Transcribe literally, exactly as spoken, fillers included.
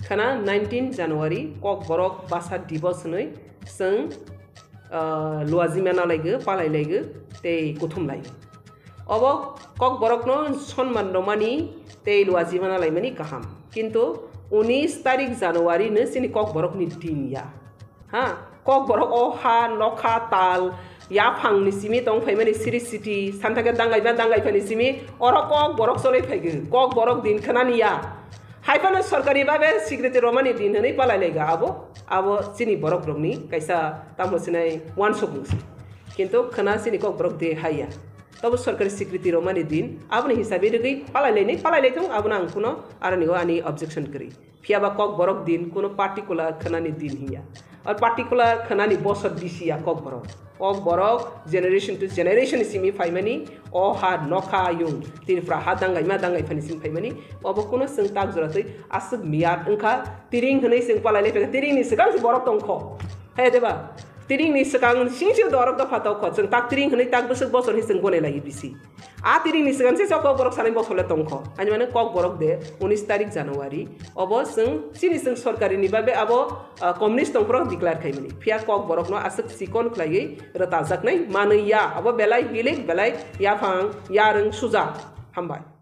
Khana nineteen January Kokborok Basa Divos hwnwi chwng, ah, luajima nalaigo, palailaigo tei kuthumlaigo. Obo Kokborokno sonman rwmani tei luajima nalaimani kaham. Kintu unis tarik January no chini Kokborokni din ya. Ha, Kokborok o ha, nokha, tal, yaphangni simi tong phaimani siri siti, santhake dangai ba dangai phani simi, oro Kokborok cholai phaigo, Kokborok din khwnani ya. Haiphano sorkari babe sikriti romani din hwnwi palai laiga abo, abo chini borok rokni kaisa tamo sinai wansukmung si. Kintu khwna chini Kokborok de haiya. Tobo sorkari sikriti romani din, aboni hisabe rigwi palai lainai, palai laithung, abono ang kuno aroni o ani objection kwrwi. Phiya ba Kokborok din kuno particular khwnani din hiya. Or particular khwnani bosor bisi ya Kokborok. Kokborok generation to generation simi phaimani, o ha nokha yung Tripura ha dangai ma dangai phani simi phaimani, obo kuno chwng tak jora twi aswk miyat wngkha, tiring hwnwi chwng palai lai phaikha, tiringni swkang se borok tongkho. Hai de ba? Tiringni swkang singsi dorok dopha tongkho, chwng tak tiring hwnwi tak bwswk bosor hi chwng gone lai bisi. A tiringni swkang se Kokborok sanai bosor le tongkho. Ani mane Kokborok de unis tarik January. Obo chwng chini chwng sorkari ni babe abo, ah, communist tongphuru declare khaimani. Phiya Kokborokno aswk chikon khlaiwi rwtajaknai manwi ya. Abo belai hilik, belai yaphang, yarwng suja. Hambai.